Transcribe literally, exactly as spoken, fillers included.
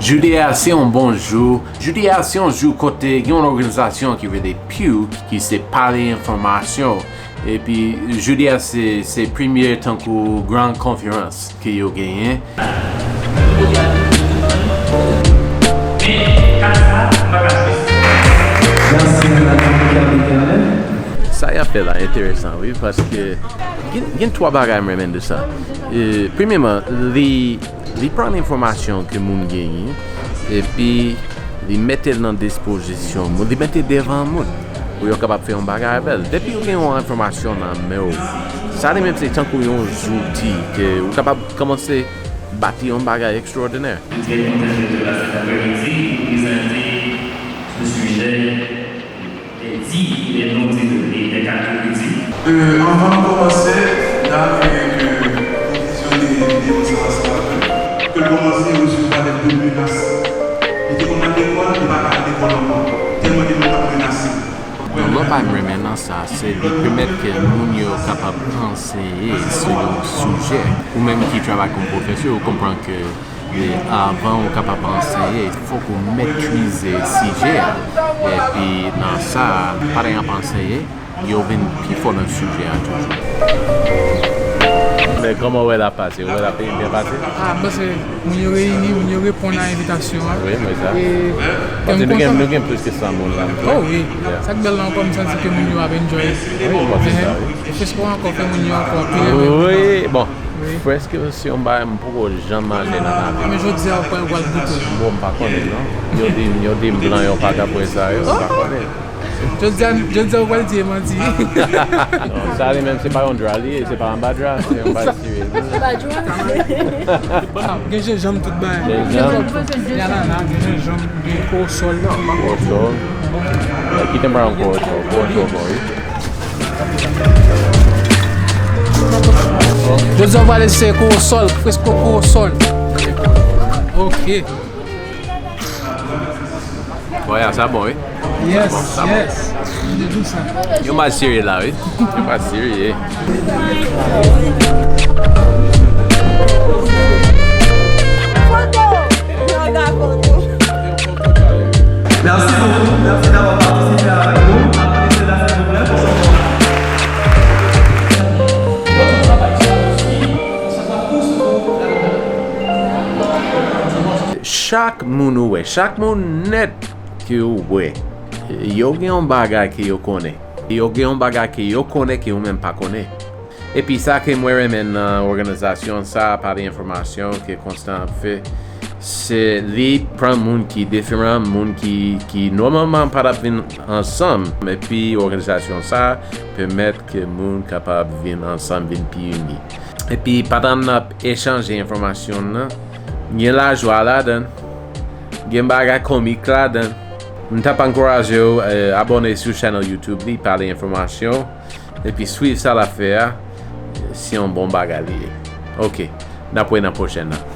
Jodi a se yon bon jou. Jodi a se yon jou kote gen yon òganizasyon ki rele PIW, ki se Pale Enfòmasyon. Epi jodi a se, se premye tankou gran konferans ke yo genyen. Sa y ap fè la enteresan, wi, paske gen, gen twa bagay m renmen de sa. E, premyeman, li, li pran enfòmasyon ke moun genyen, epi li mete l nan dispozisyon moun, li mete devan moun pou yo kapab fè yon bagay avè l. Depi yo gen yon enfòmasyon nan men w, sa li menm se tankou yon zouti ke ou kapab kòmanse bati yon bagay ekstwòdinè. Nou trè kontan de la sèt aprèmidi pou prezante yon sijè di le non di de Etè Kato Kredi. Euh, anvan nou kòmanse, n a vle ke nou vizyonnen videyo sa ansanm avè m. Ke l kòmanse resevwa de gwo menas. Li te konn al lekòl, li pa ka al lekòl ankò. Tèlman de moun k ap menase l. Yon lòt bagay m renmen nan sa, se li pèmèt ke moun yo kapab anseye sou yon sijè. Ou menm ki travay kòm pwofesè, ou konprann ke e avan ou kapab anseye, fòk ou metrize sijè a. Epi nan sa, pandan y ap anseye, yo vin pi fò nan sijè a toujou. Men kòman w wè l ap pase? Ou wè l ap byen pase? Ah, m panse moun yo reyini, moun yo reponn a envitasyon an. Wi, m wè sa. E, paske nou gen, nou gen plis ke san moun la. Oh wi. Yeah. Sa k bèl la ankò, m santi ke moun yo ap enjoy. Wi, m panse sa, wi. Fresco ankò fè moun yo ankò pi renmen. Wi, bon. Wi. Fresco se yon bagay m poko janm manje nan lavi m. Men jodi a, ou pral, ou pral goute l. Bon, m pa konnen, non. Yo di, yo di m blan yo pa ka bwè sa, yo, m pa konnen. Jodi a, jodi a, ou pral di e manti. Non, sa li menm, se pa yon dra li ye, se pa anba dra, se yon bagay serye. Anba dra? Gen jenjanm tout bagay. Jenjanm. Gen anana, gen jenjanm, gen kowosòl. Kowosòl. Kite m pran yon kowosòl, kowosòl, bon, wi. Jodi a, w pral eseye kowosòl, Fresco kowosòl. Ok. Bon, ya, sa bon, wi. Yes, yes. Yo pa serye la, wi. Yo pa serye. Foto! Yo ka foto. Merci beaucoup. Merci d'avoir participé avec nous. Applaudissez-la, s'il vous plaît, pour son travail. Chak moun ou wè, chak moun nèt ke ou wè, yo gen yon bagay ke yo konnen. Yo gen yon bagay ke yo konnen ke ou menm pa konnen. Epi sa ke mwen renmen nan òganizasyon sa, Pale Enfòmasyon ke Constant ap fè, se li pran moun ki diferan, moun ki, ki nòmalman pa t ap vin ansanm, epi òganizasyon sa pèmèt ke moun kapab vin ansanm, vin pi ini. Epi pandan n ap echanje enfòmasyon nan, gen lajwa ladan, gen bagay komik ladan. M t ap ankouraje w, eh, abòne sou channel YouTube li, Pale Enfòmasyon. Epi swiv sa l ap fè a, se yon bon bagay li ye. Ok, n ap wè nan pwochèn nan.